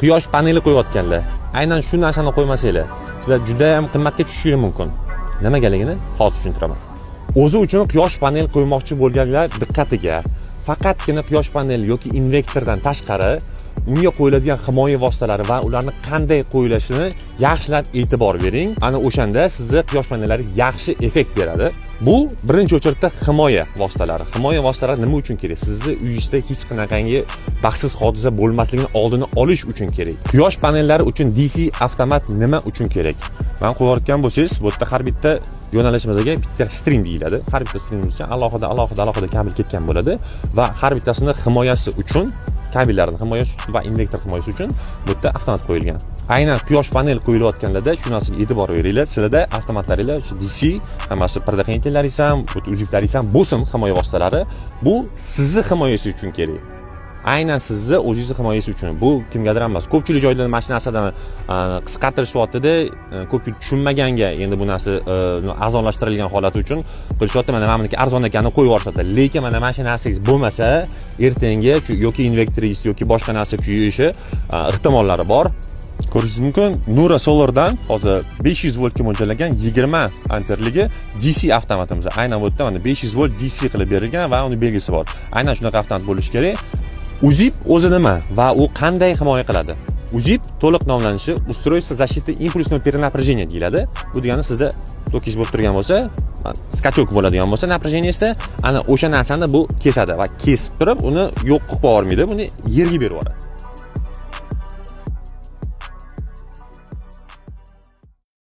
Quyosh paneli qo'yayotganlar, aynan shu narsani qo'ymasanglar, sizlar juda ham qimmatga tushishingiz mumkin. Nimagaligini hozir tushuntiraman. O'zi uchun quyosh panel qo'ymoqchi bo'lganlar diqqatiga: faqatgina quyosh paneli yoki invertordan tashqari unga qo'yiladigan himoya vositalari va ularni qanday qo'yilishini yaxshilab e'tibor bering. Ana o'shanda sizni quyosh panellari yaxshi effekt beradi. Bu birinchi очередda himoya vositalari. Himoya vositalari nima uchun kerak? Sizni uyingizda hech qanaqangi baxtsiz hodisa bo'lmasligini oldini olish uchun kerak. Quyosh panellari uchun DC avtomat nima uchun kerak? Man qo'yayotgan bo'lsangiz, bu yerda har bitta yo'nalishimizga bitta string deyiladi. Har bitta stringimiz uchun alohida, alohida, alohida kabel ketgan bo'ladi va har bittasini himoyasi uchun, kabellarni himoyasi va invertor himoyasi uchun bu yerda avtomat qo'yilgan. Aynan quyosh panel qo'yilayotganlarda shu narsaga e'tibor beringlar. Sizlarda avtomatlaringlar shu DC hammasi, предохранитель laringiz ham, uzüklaringiz ham bo'lsin, himoya vositalari. Bu sizni himoyasi uchun kerak, aynan sizni o'zingizni himoyangiz uchun, bu kimgadir emas. Ko'pchilik joylarda mana shu narsadan qisqartirishyaptida, ko'pchilik tushunmaganga endi bu narsa arzonlashtirilgan holati uchun qilishyapti. Mana buniki arzon ekanini qo'yib yuborishadi, lekin mana shu narsangiz bo'lmasa, ertangi yoki invertoringiz yoki boshqa narsa kuyishi ehtimollari bor. Ko'rishingiz mumkin, Nura Solardan hozir 500 voltga mo'ljallangan 20 amperligi DC avtomatimiz. Aynan bu yerda mana 500 volt DC qilib berilgan va uni belgisi bor. Aynan shunaqa avtomat bo'lishi kerak. УЗИП o'zi nima va u qanday himoya qiladi? УЗИП to'liq nomlanishi устройство защиты импульсного перенапряжения deyiladi. Bu degani, sizda tokingiz bo'lib turgan bo'lsa, скачок bo'ladigan bo'lsa напряжение sida, ana o'sha narsani bu kesadi va kesib turib, uni yo'q qilib yubormaydi, buni yerga berib yuboradi.